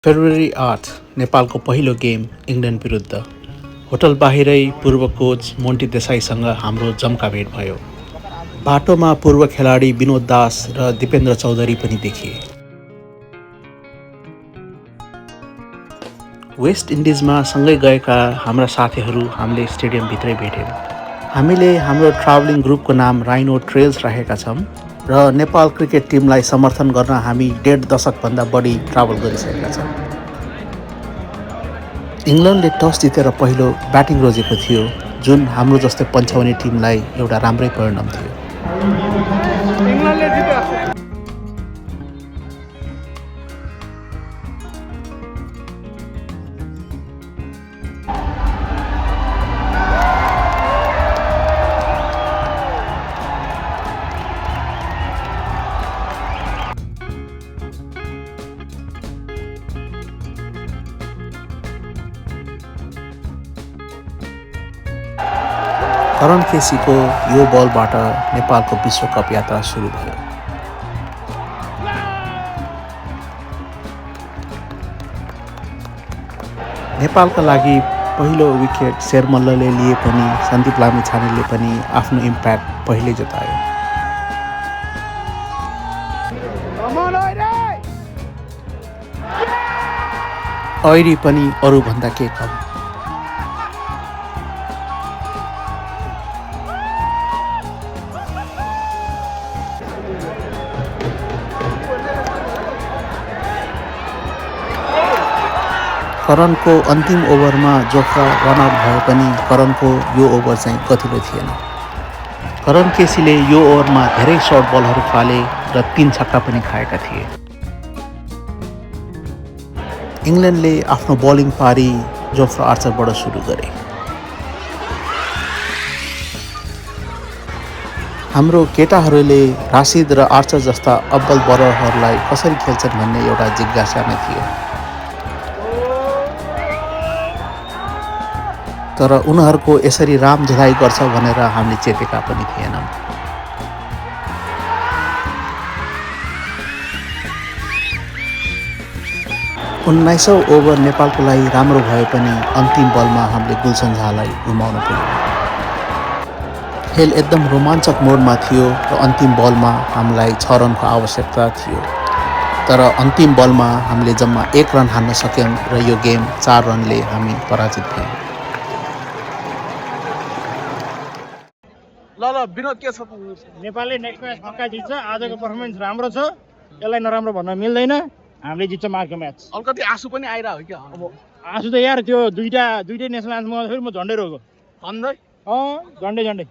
February 8 नेपालको पहिलो game England विरुद्ध। होटल बाहिरै पूर्व कोच मोन्टी देसाईसँग हाम्रो जम्का भेट भयो। बाटोमा पूर्व खेलाडी विनोद दास र दिपेन्द्र चौधरी पनि देखिए। वेस्ट इन्डिजमा सँगै गएका हाम्रा साथीहरू हामीले स्टेडियमभित्रै भेट्यौँ। हामीले हाम्रो ट्राभलिङ ग्रुपको नाम राइनो ट्रेल्स राखेका छौँ र नेपाल क्रिकेट टिमलाई समर्थन गर्न हामी 1.5 दशकभन्दा बढी ट्राभल गरिसकेका छौँ। इङ्ल्यान्डले टस जितेर पहिलो ब्याटिङ रोजेको थियो, जुन हाम्रो जस्तै पन्छाउने टिमलाई एउटा राम्रै परिणाम थियो। करण केसीको यो बलबाट नेपालको विश्वकप यात्रा सुरु भयो। नेपालका लागि पहिलो विकेट शेरमल्लले लिए पनि सन्दीप लामिछानेले पनि आफ्नो इम्प्याक्ट पहिले जतायो। ऐरी पनि अरूभन्दा के कम। करणको अन्तिम ओभरमा जोफ्रा रन आउट भए पनि करणको यो ओभर चाहिँ गतिलो थिएन। करण केसीले यो ओभरमा धेरै सर्ट बलहरू फाले र 3 छक्का पनि खाएका थिए। इङ्ल्यान्डले आफ्नो बलिङ पारी जोफ्रा आर्चरबाट सुरु गरे। हाम्रो केटाहरूले राशिद र आर्चर जस्ता अब्बल बलरहरूलाई कसरी खेल्छन् भन्ने एउटा जिज्ञासा नै थियो। तर उनीहरूको यसरी राम झुलाइ गर्छ भनेर हामीले चेतेका पनि थिएनौँ। उन्नाइसौँ ओभर नेपालको लागि राम्रो भए पनि अन्तिम बलमा हामीले गुलसन झालाई गुमाउन पुग्यौँ। खेल एकदम रोमाञ्चक मोडमा थियो र अन्तिम बलमा हामीलाई 6 रनको आवश्यकता थियो। तर अन्तिम बलमा हामीले जम्मा 1 रन हान्न सक्यौँ र यो गेम 4 रनले हामी पराजित भयौँ। ल विनोद के छ? नेपालले नेक्स्ट म्याच पक्का जित्छ। आजको पर्फर्मेन्स राम्रो छ, यसलाई नराम्रो भन्न मिल्दैन। हामीले जित्छ मार्को म्याच। अलिकति आँसु पनि आइरहेको हो क्या। अब आँसु त यार त्यो दुईटै नेसनल एन्थममा फेरि म झन्डै रोको झन्डै झन्डै